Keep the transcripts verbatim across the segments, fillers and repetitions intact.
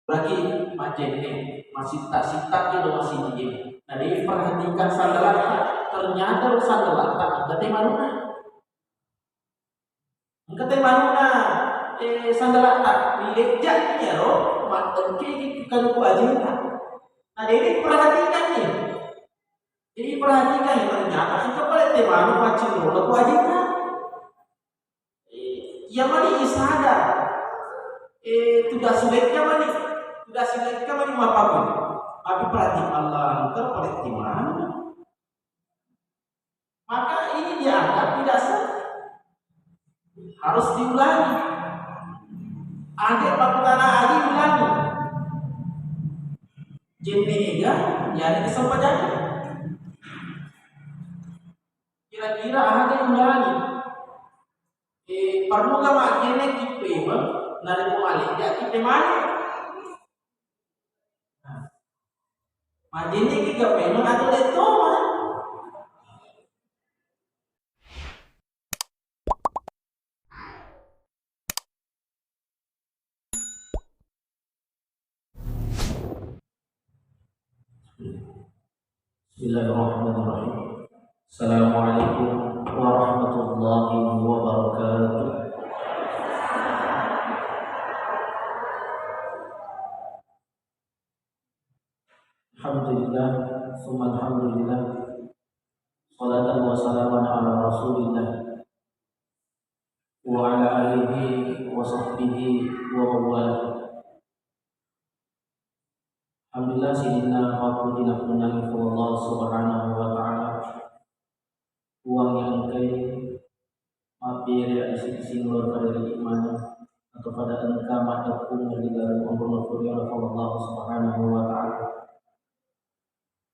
Berarti majenne, masitta-sitta ki lo masijie. Nah, jadi perhatikan sandalatta. Ternyata lo sandalatta engka te manuna. Engka te manuna, eh, sandalatta. Lecca ni ro, mattengke ki kanuku ajinna. Nah, jadi perhatikan ni. Jadi perhatikan ni, ternyata engka pale te manu maccing lo ku ajinna. Eh, iya mani isada. Eh, tugas lekka mani. Tugas lekka mani mapabu. Tapi perhatikan Allah, engka pale te manu. Maka ini dianggap tidak sah. Harus diulangi. Ade pakkutana adi ulangi. Jenne ega, ya ada kesempatan. Kira-kira ada yang ulangi. Eh, perlu gak makanya kipe, narekko malejja kipe mana? Nah, majenne ki gapena atau de' toma. Bismillahirrahmanirrahim. Assalamualaikum warahmatullahi wabarakatuh. Alhamdulillah, summa alhamdulillah. Salatan wa salaman ala Rasulillah wa ala alihi wa sahbihi wa mawalah. Alhamdulillah, sininna pappuji nappunnangi Allah Subhanahu wa Ta'ala. Puang yang engkai mabbere adisi-dising lao pada ri imana atau pada engka maddeppung ri laleng onronna furiana Allah Subhanahu wa Ta'ala.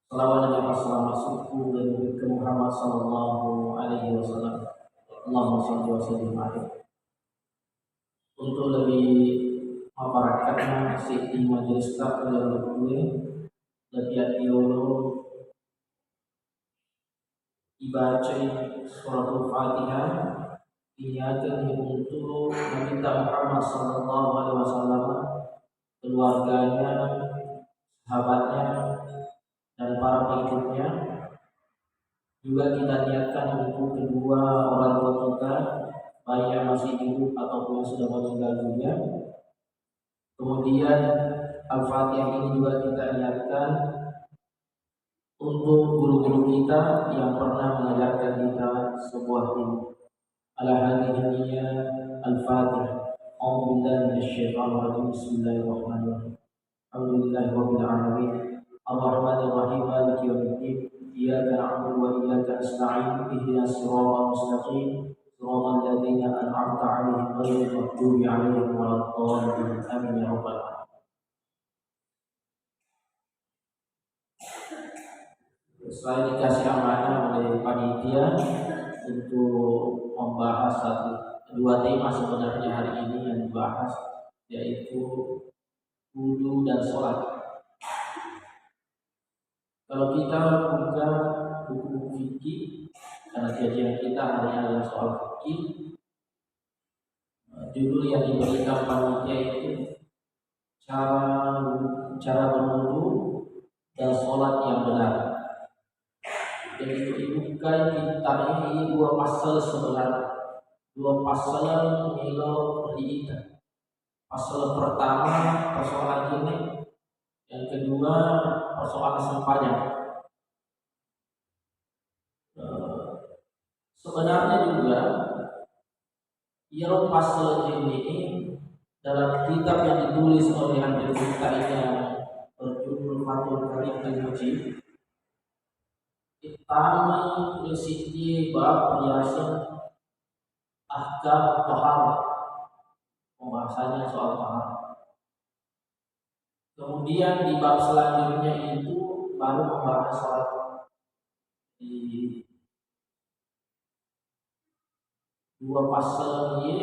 Salawat dan selamat suku dari Nabi Muhammad sallallahu alaihi wasallam. Allahumma salli wa sallim alaihi. Untuk lebih mabarakatna seddi majelis taklim yang lebih lebih ati yolo ibacai suratul Fatihah, iniakenni untuk Nabi Muhammad sallallahu alaihi wasallam, keluarganya, sahabatnya, dan para pengikutnya. Juga kita niatkan untuk kedua orang tua kita, baik yang masih hidup ataupun yang sudah meninggal dunia. Kemudian Al-Fatihah ini juga kita niatkan untuk guru-guru kita yang pernah mengajarkan kita sebuah ilmu. Ala hadhihi niyah, Al-Fatihah. A'udzu billahi minasyaitonir rajim. Bismillahirrahmanirrahim. Alhamdulillahi rabbil alamin. Arrahmanirrahim. Maliki yaumiddin. Iyyaka na'budu wa iyyaka nasta'in. Ihdinas siratal mustaqim. Siratal ladzina an'amta 'alaihim ghairil maghdubi 'alaihim waladdallin. Amin ya rabbal alamin. Saya dikasih amanah oleh panitia untuk membahas satu, dua tema sebenarnya hari ini yang dibahas, yaitu wudu dan sholat. Kalau kita buka buku-buku fikih, karena kajian kita hari ini adalah soal fikih, judul yang diberikan panitia itu cara cara berwudu dan sholat yang benar. Jadi, ibukai kita ini dua pasal sebenarnya, dua pasal melo diita. Pasal pertama persoalan ini, yang kedua persoalan sempajang. Eh, sebenarnya juga iyaro pasal ini dalam kitab yang ditulis oleh Habib Mu'ta'id yang berjudul Fathul Karim Al-Majid, ittama ri siddi bab riaseng ahkam taharah, pembahasannya soal taharah. Kemudian di bab selanjutnya itu baru membahas sholat. Di dua pasal ini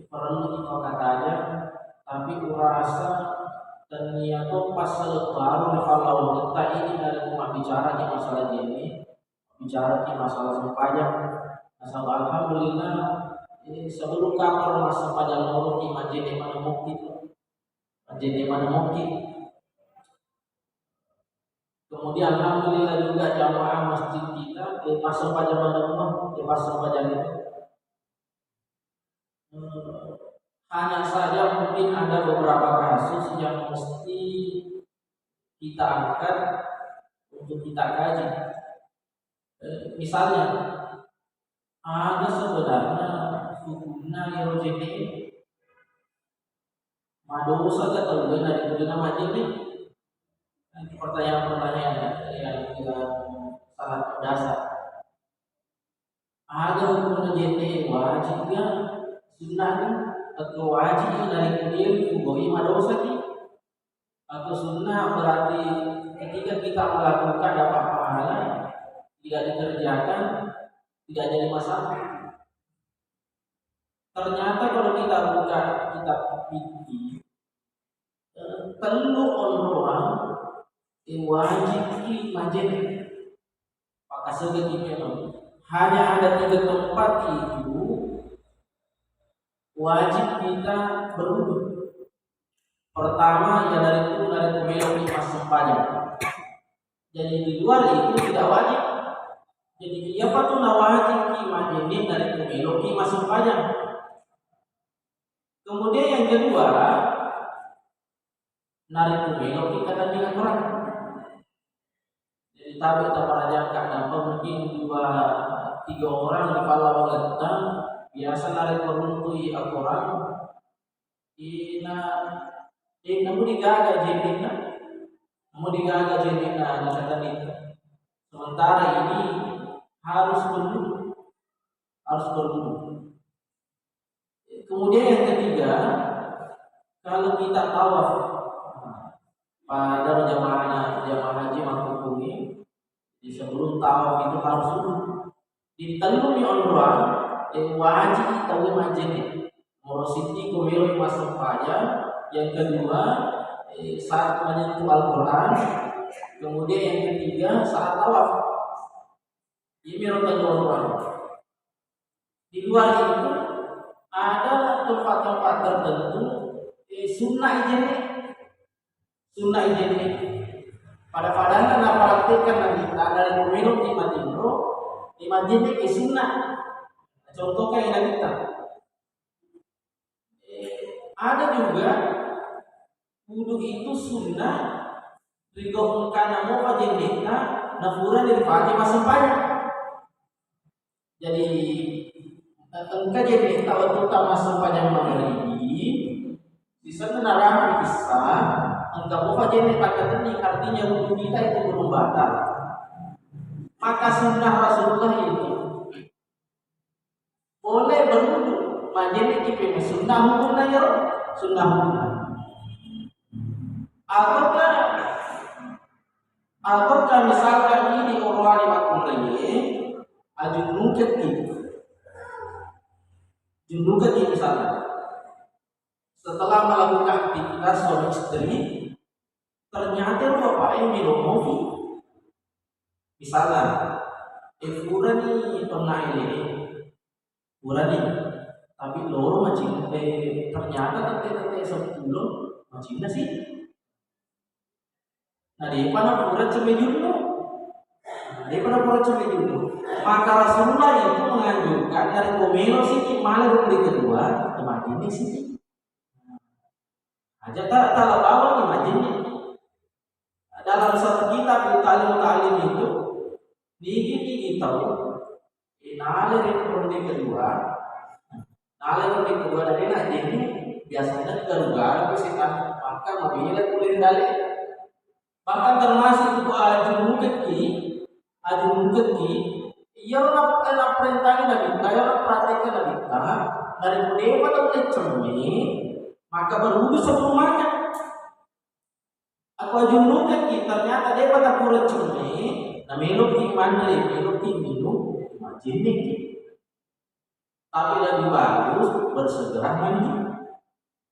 perlu dipakataja, tapi urasa tania to pasal baru di pallawan kita ini dari pembicara di masalah ini, bicara di masalah sempajang. Nasaba alhamdulillah, eh, sebelum kapal massempajang loro di majene mana mukti to. Jadi mana mungkin. Kemudian alhamdulillah juga jamaah masjid kita, eh, pas sempajang mana rumah, eh, pas sempajang itu. Hmm, hanya saja mungkin ada beberapa kasus yang mesti kita angkat untuk kita kaji. Eh, misalnya, ada sebenarnya hukumnya yang jenis madosa ke tau dari kudu nama jenis. Pertanyaan-pertanyaan yang, yang sangat mendasar. Aga hukumna jenne, wajib ga? Sunnah ga? Atau wajib narekko de'wi fugoi madosaki? Atau sunnah berarti ketika kita melakukan dapat pahala, tidak dikerjakan, tidak jadi masalah? Ternyata kalau kita buka kitab fikih, eh, tellu onroang, eh, wajibki majenne. Pakasegaki memang. Hanya ada tiga tempat itu wajib kita berwudu. Pertama, ya dari itu, dari itu meloki massempajang. Jadi di luar itu tidak wajib. Jadi iyapa tu nawajibki majenne dari itu meloki massempajang. Kemudian yang kedua, narekko meloki katenning akorang. Jadi tabe taparajakka, nampa mungkin dua tiga orang di pallawangetta, biasa narekko runtui akorang, ina, eh, namu digaga jennenna, namu digaga jennenna na katenning. Sementara ini harus berwudu, harus berwudu. Kemudian yang ketiga, kalau kita tawaf, pada jamaah, jamaah haji makkukungi, di sebelum tawaf itu harus wudu. Di tellumi onroang, eh, wajib tau majjenne. Moro siddi ko melo massempajang, yang kedua, eh, saat menyentuh Al-Quran, kemudian yang ketiga saat tawaf. Ini ro tellu onroang. Di luar itu ada tempat-tempat tertentu, eh, sunnah ijenne. Sunnah ijenne. Pada-padana napraktekkan Nabitta dari pemelo di matinro, di majenne ke sunnah. Contohnya yang Nabitta. Eh, ada juga wudu itu sunnah ri gau engkana mopa jennetta nafura ripake massempajang. Jadi engka jennetta wettu ta massempajang magaribi, sisenna narama isa, engka mopa jenne takkatenni, artinya wudu kita itu belum batal. Maka sunnah Rasulullah itu Boleh berwudu, majjenneki pemeng sunnah hukumna iyaro, sunnah hukumna. Ataukah, ataukah misalkan idi oroane makkunraie, ajunnukekki. Junnukekki misalkan. Setelah melakukan aktivitas suami istri, ternyata ro bapaknya melo mopi. Misalnya, eh, furani pernah ini, furani, tapi loro macinna, eh, ternyata tette-tette seppulo macinna sih. Nah, depa napura cemme junnu. Nah, depa napura cemme junnu. Maka Rasulullah itu menganjurkan dari komelo siki malah ronde kedua, temajini siki. Aja ta-, tala bawang ni majini. Dalam satu kitab Ta'lim Ta'lim itu, nigi-nigi tau, eh, nalai ronde kedua, nalai ronde kedua dari nak jadi biasanya garu-garu ke setan, maka mabila kulit dale. Bahkan termasuk itu ajunnukekki, ajunnukekki, iya na, eh, naperintahkan Nabitta, iya napraktekkan Nabitta, dari budaya pada mulai cemme, maka berwudu sebelum makan. Aku ajunnukekki, ternyata depa tapura cemme, na meloki manre, meloki minum, majinniki. Tapi lebih bagus bersegera mandi.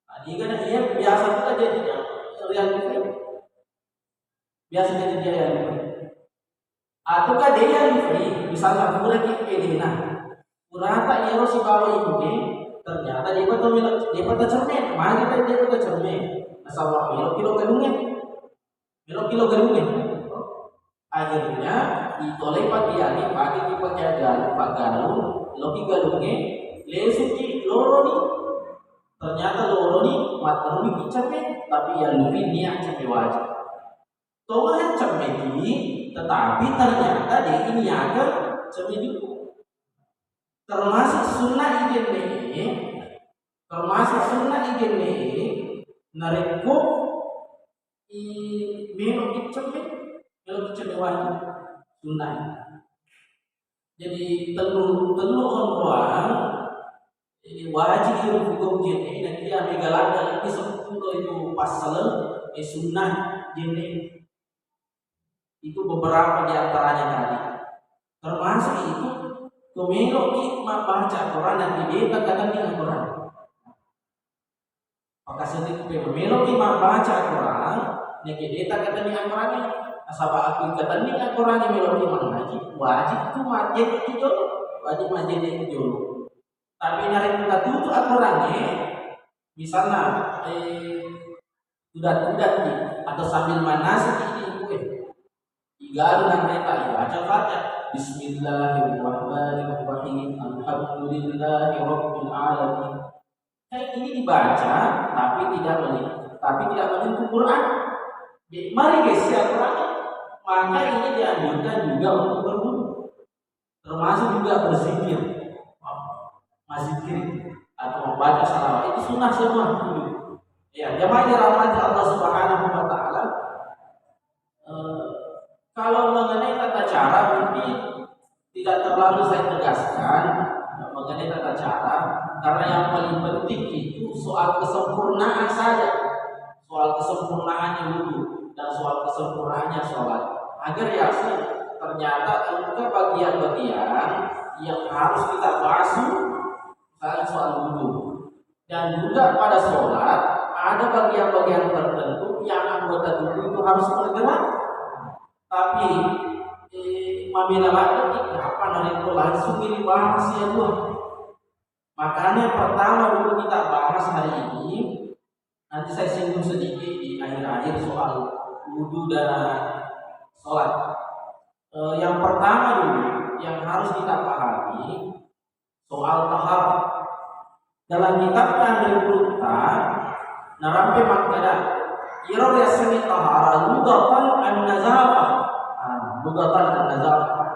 Nah, ini kan iya biasa tu kejadian realita. Biasa kejadian realita. Atau kan dia yang free, misalnya pura ki pedena. Purata iyaro sibawa ibuke, Ternyata depa to melo, depa to cemme, magi to depa to cemme. Nasaba melo kilo gadungnge. Melo kilo gadungnge. Akhirnya, itolai pakeangnge, pake ki pakeang galung, paggalung, loki galungnge, lesuki loroni. Ternyata loroni, matterui ki cemme, tapi ya lupi niat cemme wajib. Tongeng cemme ki, tetapi ternyata de niaga cemme juku. Termasuk sunnah igenne, termasuk sunnah igenne, narekko i melo ki cemme, melo ki cemme wajib, sunnah. Jadi tellu, tellu onroang, ini wajib iro figau jenne, nakia mega ladde lebbi seppulo itu passaleng, eh, sunnah jenne. Itu beberapa di antaranya tadi. Termasuk itu, ko meloki mabbaca Al-Quran, nakia de takkatenning Al-Quran. Maka seddi pe meloki mabbaca Al-Quran, nakia de takkatenning Al-Quran. Nasaba aku ikkatenning Al-Quran meloki mangaji, wajib tu majjenne jolo, wajib majjenne jolo. Tapi narekko tatutu Al-Quran, misalnya, eh, Tudat-tudat ki, atau sambil manasik ki, eh. Igaru nanreta, ibaca Fatihah. Bismillahirrahmanirrahim. Alhamdulillahi rabbil alamin. Kan ini dibaca, tapi tidak meni-, tapi tidak menyentuh Quran. Di-, mari guys, ya Quran. Maka ini dianjurkan juga untuk berwudu. Termasuk juga berzikir, mazikir atau membaca salawat, itu sunnah semua. Ya, jamaah yang dirahmati Allah Subhanahu wa Ta'ala, eh, kalau mengenai tata cara mungkin tidak terlalu saya tegaskan mengenai tata cara, karena yang paling penting itu soal kesempurnaan saja. Soal kesempurnaannya wudu dan soal kesempurnaannya sholat. Agar yakin ternyata engka bagian-bagian yang harus kita basuh, misalnya soal wudu. Dan juga pada sholat, ada bagian-bagian tertentu yang anggota tubuh itu harus bergerak. Tapi, eh, mabela lagi, apa narekko langsung ini bahas ya, Bu? Makanya pertama dulu kita bahas hari ini, nanti saya singgung sedikit di akhir-akhir soal wudu dan sholat. Eh, yang pertama dulu yang harus kita pahami soal taharah. Dalam kitab Tandai Gurutta, narampe makkeda, iyaro riasengngé taharah lugatan an-nazafah. Ah, lugatan an-nazafah.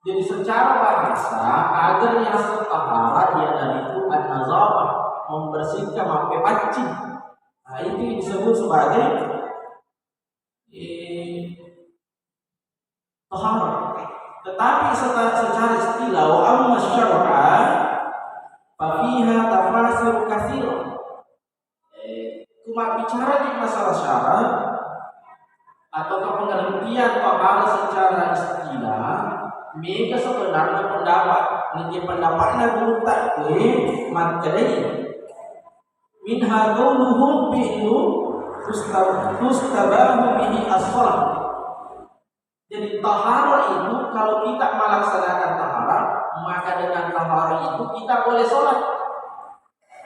Jadi secara bahasa, agar yang taharah iyanaritu an-nazafah, membersihkan, mappepaccing. Nah, itu yang disebut sebagai, eh, taharah. Tetapi seta-, secara istilah, wa amma syar'a, fa fiha tafasir katsirah. Eh, ku mabbicara di masalah syara atau pengertian taharah secara istilah, mega sebenarnya pendapat. Niki pendapatnya guru takwe makkedai, minha qauluhum fi'lu tustab-, tustabahu bihi as-shalah. Jadi, taharah itu, kalau kita melaksanakan taharah, maka dengan taharah itu kita boleh sholat.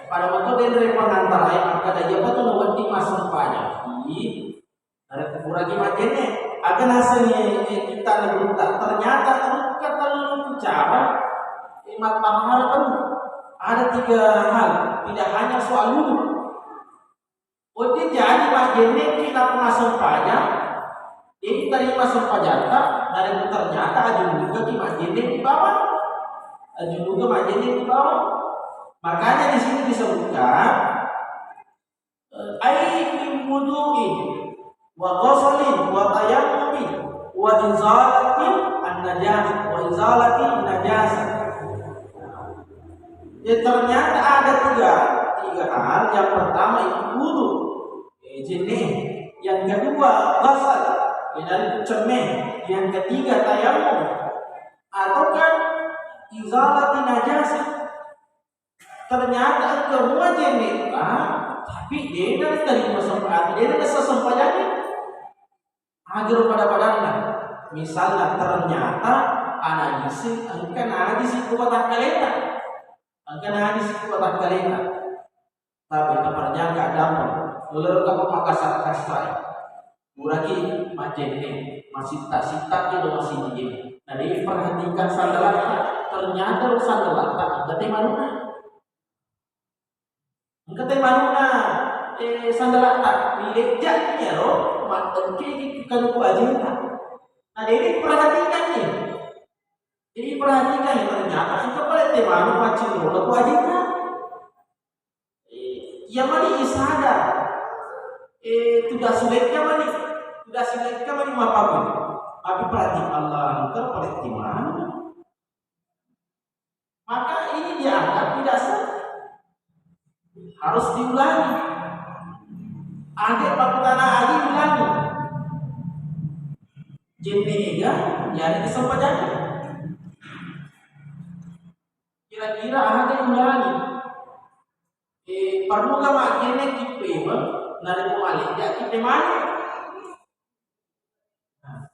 Pada waktu denre pengantara yang makkeda, iya, apa tu, wedding massempajang. Ih, ada kuburan di majene. Aga naseng kita nagunta. Ternyata engka tellu cara, eh, mattaharah tu. Ada tiga hal. Tidak hanya soal wudu. Wedding jadi majjenneki nappa massempajang, jadi tarima sempajatta, narekko ternyata ajunnuka ki majjenne ri bawang. Ajunnuka majjenne ri bawang. Makanya di sini disebutkan, eh, ai min wudu'in wa ghuslin wa tayammumin wa izalatin an-najasah, wa izalatin najasah. Ya, ternyata ada tiga, tiga hal. Yang pertama itu wudu, eh, jenne. Yang kedua, ghasal, iyanaritu cemme. Yang ketiga, tayamum, atau kan izalati najasah. Ternyata engka mua jenne, ah, tapi dena tarima sempa-, dena sesempajanna. Agaro pada-padanna. Misalna, ternyata anajisi engka najisi ko watakkaleta. Engka najis ku watakkaleta. Tapi taparjangka adammu, lolokka ko makasar-kasar. Puraki majenne, masitta-sitta ki lo masijie. Nah, jadi perhatikan sandalatta. Ternyata lo sandalatta engka te manuna. Engka te manuna, eh, sandalatta. Ilejja ni ro, mattengke ki kanuku ajena. Nah, jadi perhatikan ni. Jadi perhatikan ya, ternyata engka pale te manu maccing lo ku ajena. Eh, iya mani isada. Eh, tugas sulekka mani. Tugas sulekka mani mappaku. Tapi perhati Allah engka pale te manu. Maka ini dianggap tidak sah. Harus diulangi. Ade pakkutana agi ulangi. Jenne ega, ya ada kesempatan. Kira-kira ada yang ulangi. Eh, perlu ka makkene kippemeng, narekko malejja kippe manu. Nah,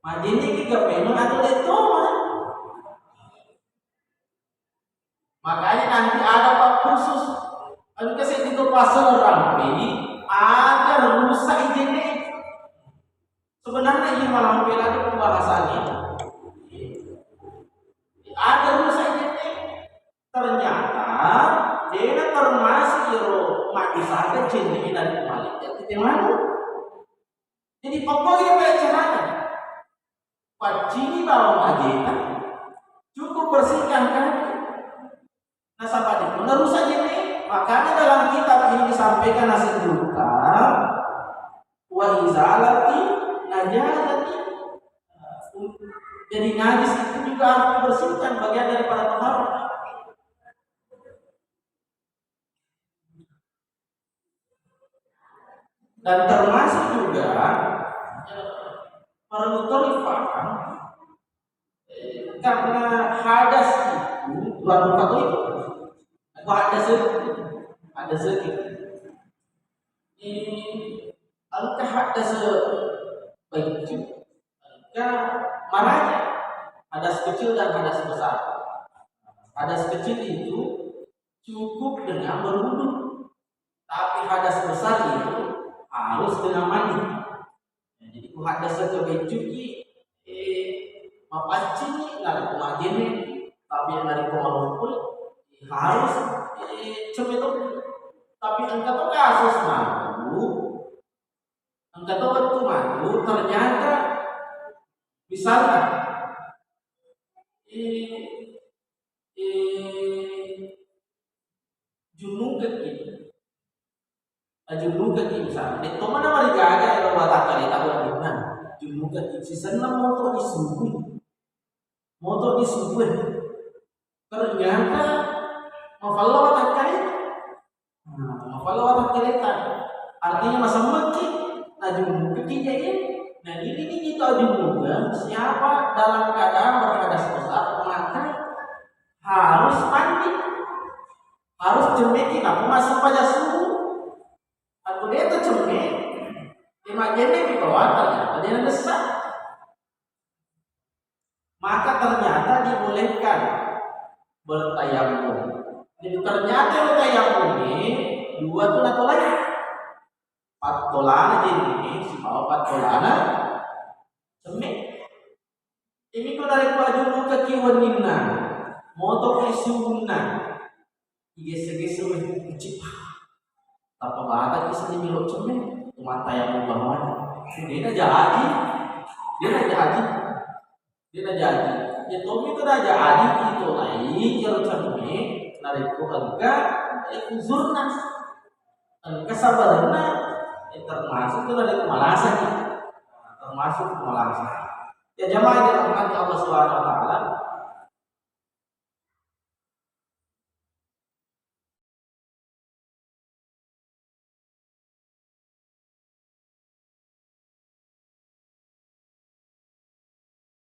majenne ki gappemeng atau de'to, Mak? Makanya nanti ada Pak khusus. Engka seddi to pasal rampe, agar rusak ijenne. Sebenarnya ini malah beda pembahasannya. Agar rusak ijenne. Ternyata dena termasuk iro manusia jenne dan malaikat kita mana. Jadi pokoknya baik caranya. Paccini bawang ajeta, cukup bersihkan kaki. Nasaba de' menerus aja nih. Makanya dalam kitab ini disampaikan nasebutkan wa izalati najasati. Jadi najis itu juga harus dibersihkan, bagian daripada taharat. Dan termasuk juga, eh, perlu terifahkan, eh, karena hadas itu, bukan lupa itu. Aku hadas itu, hadas itu. Ini engka hadas itu, engka maraja, hadas kecil dan hadas besar. Hadas kecil itu cukup dengan berwudu. Tapi hadas besar itu harus dengan mandi. Nah, jadi ku hadas ke bejuki, eh, mapaccing ni, nggak ada kemajene, tapi yang dari koma rumput, eh, harus, eh, cemil. Tapi engka to kasus matu, engka to wettu matu, ternyata misalnya, eh, eh, junukekki. Ajunukekki misalnya. De' to mana marigaga ero watakkaleta weddinna. Junukekki sisenna moto disubui. Moto disubui. Ternyata mafalla watakkaleta. Nah, mafalla watakkaleta. Artinya masemmekki. Najunukekki jadi. Nah, ini nih kita junukekki siapa dalam keadaan berhadas besar, maka harus mandi. Harus cemmeki nappa massempajang subuh. Aku de' to cemme, de' majjenne mi bawang, ternyata de' nadessa. Maka ternyata dibolehkan bertayamum. Jadi ternyata bertayamum ini dua tu natolai. Pattolana jenne sibawa pattolana cemme. Ini ko narekko ajunukekki wenninna, motoki suwunna, igesse-gesse we, cippa. Tappa bataki seddi melo cemme, mata yang ubah mana. Dena jaji, dena jaji, dena jaji. Ya tomi tu dah jaji itu lai, ya cemme, narekko engka, eh, uzurna. Engka sabarenna, eh, termasuk tu narekko malasa ni. Termasuk malasa. Ya, jamaah yang dirahmati Allah Subhanahu wa Ta'ala,